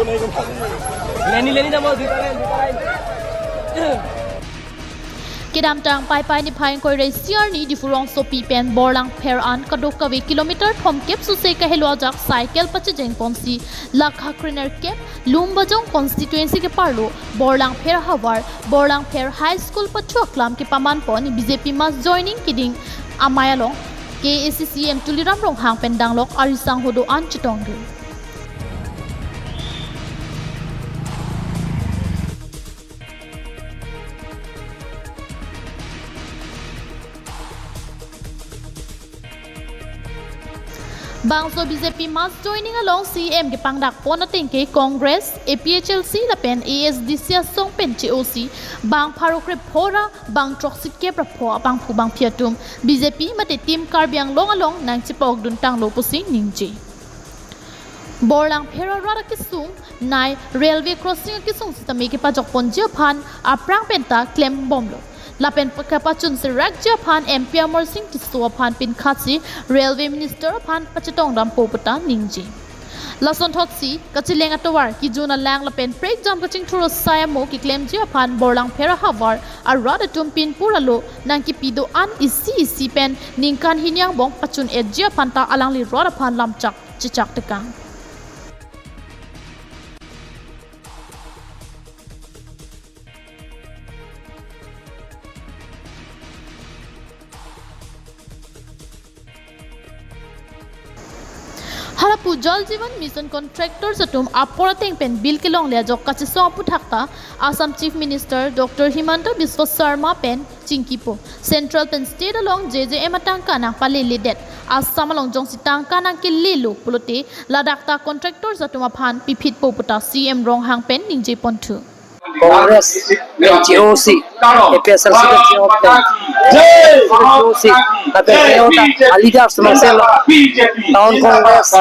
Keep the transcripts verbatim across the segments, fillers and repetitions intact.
Leni, leni, damo, duita line, duita line. Kedamtang Paipai niphai ingkoi ra isi arni Diphu rongsopi pen Borlangpher an kadokave kilometer thomkep suse kahelo ajak cycle pachejeng ponsi lakha krenerkep Lumbajong constituency keparlo Borlangpher havar Borlangpher High School pachu aklam kepaman pon B J P mass joining keding amei along K A A C C M Tuliram Ronghang pen danglok ari sangho do-an chetongdun. Bangso B J P mass joining along C M kepangdak pon ateng ke Congress, A P H L C lapen A S D C asong pen che-osi bang pharo krepho ra bang throksi kep ra pho abangphu bangphi atum B J P mate Team Karbi Anglong along nangchepokdun tanglo pusi ningje. Borlangpher arat akesung nai railway crossing akesung sitame kepajok ponji aphan aphrang penta klembomlo. Lapen kepachun serakji aphan M P Amarsing Tisso aphan pinkhatsi railway minister aphan pachetongdampo puta ningje. Lasonthotsi kacheleng atovar kejun alang lapen prekjam kachingthur asai amo keklemji aphan Borlangpher ahavar arat atum pinpur alo nangkepi do-an isi isi pen ningkan hini angbong pachun-etji aphanta alangli rot aphan lamchak chechak tekang. Halapu Jal Jeevan Mission contractors atum apor ateng pen bill kelongle ajok kachesong aphuthak ta Assam Chief Minister Doctor Himanta Biswa Sarma pen chingkipo. Central pen state along J J M atangka nangpaleledet. Assam along jongsi tangka nangkelelo pulote ladak ta contractors atum aphan piphitpo puta C M Ronghang pen ningje ponthu. Congress pen che-osi, A P H L C pen che-osi, che-osi, lapen che-ota a leaders mangselo, Town Congress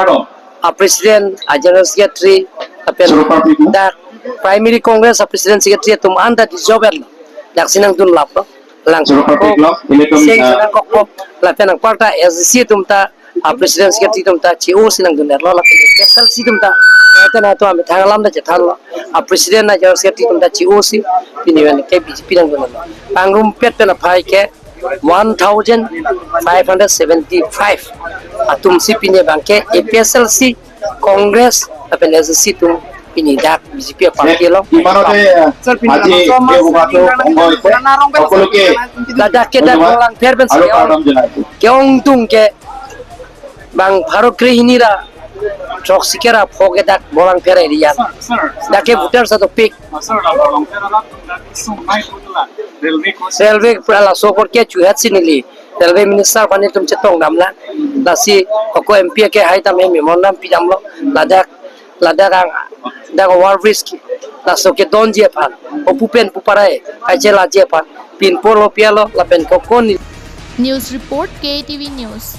a president, a general secretary, lapen dak primary Congress a president secretary atum anta dissolve lo. Dak si nangdun laplo. Lang ko, sing nangkokpo, lapen nangparta S D C atum ta a president secretary atum ta che-osi nangdun-etlo, lapen A P H L C atum ta, ete na to amethang alam ta chethanlo, a president a general secretary atum ta che-osi, pini pen ke B J P nangdun-etlo. Pangrumpet pen aphai ke one thousand five hundred seventy-five atum si pini abang ke A P H L C, Congress, lapen S D C atum pini dak B J P party along. Sir, pini aji laso mas ehubato ongoi ke. Okoloke. Ladak ke dak Borlangpher pen aro siyang. Kardom janai. Ke-ongdung ke bang pharo krehini ra throksi kep ra pho ke dak Borlangpher area. Sir, sir, dak ke sir. Voter sa topik. Sir, dak Borlangpher area dak sung nai putla. Railway crossing. Railway pura laso apor ke chuhat si neli. Railway minister aphan nelitum chetongdamlo. Lasi ako M P ke hai tam he memorandum pidamlo. Ladak ladak ang dak overbridge ke laso kedonji aphan, opu pen pu parai kachelaji aphan pinpurlo pi-etlo lapen kokon. News report, K T V News.